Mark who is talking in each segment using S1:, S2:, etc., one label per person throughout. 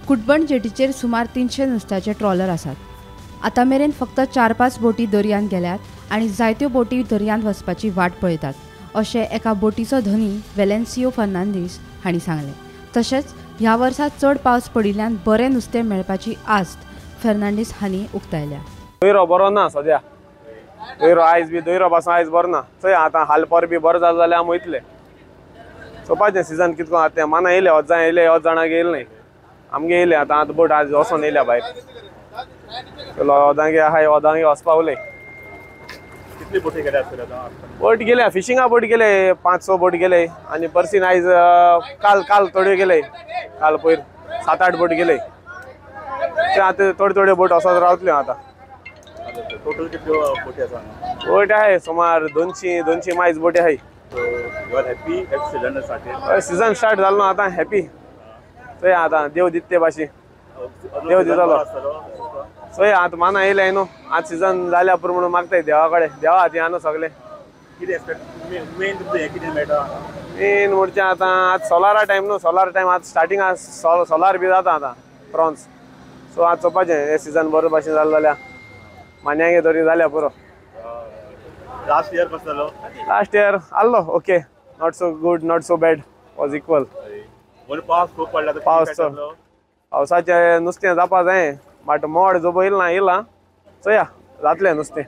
S1: कुटबण जेटीचेर सुमार 300 नुस्त्याचे ट्रॉलर आसात. आतां मेरेन फक्त 4-5 बोटी दर्यांत गेल्यात आनी जायत्यो बोटी दर्यांत वचपाची वाट पळयतात अशें एका बोटीचो धनी वेलेन्सियो फर्नांडीस हांणी सांगलें. तशेंच ह्या वर्सा चड पावस पडिल्ल्यान बरें नुस्तें मेळपाची आस्त फर्नांडीस हांणी उक्तायल्या.
S2: दयरो बरो ना सद्या, दयरो आयज बी दयरो पासून आयज बरो ना. चोय आतां हालपर बी बरो जालो जाल्यार आमी वयतले. चोवपाचें सिजन कितको आतां तें माना येयले वच जाय येयले वच जाणां येयले न्हय आमगे येयले आतां आतां बोट आज वचोन येयल्या भायर. चलो ओदांगे आहाय ओदांगे वचपा उलय.
S3: कितली बोटी गेल्या आसतल्यो?
S2: बोट गेल्या फिशिंगा बोट गेले 5-6 बोट गेले आनी पर्सीन आयज काल काल थोड्यो गेले, काल पयर 7-8 बोट गेले. ते आतां थोड्यो थोड्यो बोट वचत रावतल्यो आतां.
S3: टोटल कितल्यो बोटी आसा?
S2: बोट आहे सुमार 200 मायज बोटी आहे.
S3: You are happy that season started?
S2: Season start जालो न्हू आतां हॅपी. चोय आतां देव दिता ते भाशेन, देव दितलो. चोय आतां माना येयले न्हू आतां सिजन जाल्या पुरो म्हणून मागताय देवा कडेन, देवा हाती न्हू सगळें.
S3: कितें एक्सपेक्ट मेन तुमचें हें कितें मेळटा?
S2: मेन म्हणचे आतां आतां सोलारा टायम न्हू, सोलार टायम आतां स्टार्टींग सोलार बी जाता आतां प्रॉन्स. सो आतां चोवपाचें हें सिजन बरो भाशेन जालें जाल्यार मान्यांगे तरी जाल्या पुरो.
S3: लास्ट इयर कसो जालो?
S2: लास्ट इयर आहलो okay, not so good not so bad, was equal.
S3: पावस खूब पडला?
S2: पावस पावसाचें नुस्तें जावपा जाय बट मोड जो येयला ना येयला चोया जातलें नुस्तें.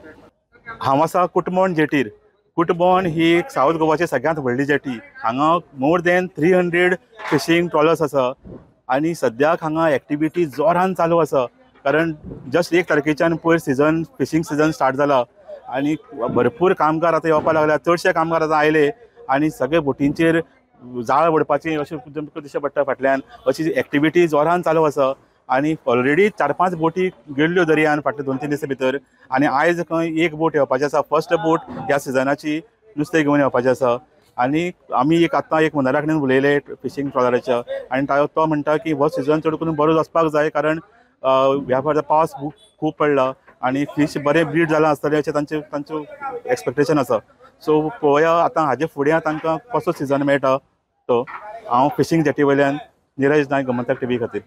S3: हांव आसा कुटमण जेटीर. कुटमण ही एक सावथ गोवाची सगळ्यांत व्हडली जेटी. हांगा मोर दॅन 300 फिशींग ट्रॉलर्स आसा आनी सद्याक हांगा एक्टिविटी जोरान चालू आसा. कारण जस्ट 1 तारखेच्यान पयर सिजन फिशींग सिजन स्टार्ट जाला आनी भरपूर कामगार आतां येवपाक लागल्या. चडशे कामगार आतां आयले आनी सगळे बोटींचेर जाळ ओडपाची अशें तुमकां दिश्टी पडटा फाटल्यान. अशी एक्टिविटी जोरान चालू आसा आनी ऑलरेडी 4-5 बोटी गेल्ल्यो दर्यान फाटल्या 2-3 दिसां भितर. आनी आयज खंय एक बोट येवपाची आसा, फर्स्ट बोट ह्या सिजनाची नुस्तें घेवन येवपाचें आसा. आनी आमी एक आतां एक ओनरा कडेन उलयले फिशींग ट्रॉलराच्या आनी तो म्हणटा की हो सिजन चड करून बरो वचपाक जाय कारण ह्या फावट पावस खूब पडला आनी फीश बरें ब्रीड जालां आसतलें अशें तांचें तांचो एक्सपेक्टेशन आसा. सो पळोवया आतां हाजे फुडें तांकां कसो सिजन मेळटा तो. हांव फिशींग जेटी वयल्यान निरज नायक, गोमंतक टीव्ही खातीर.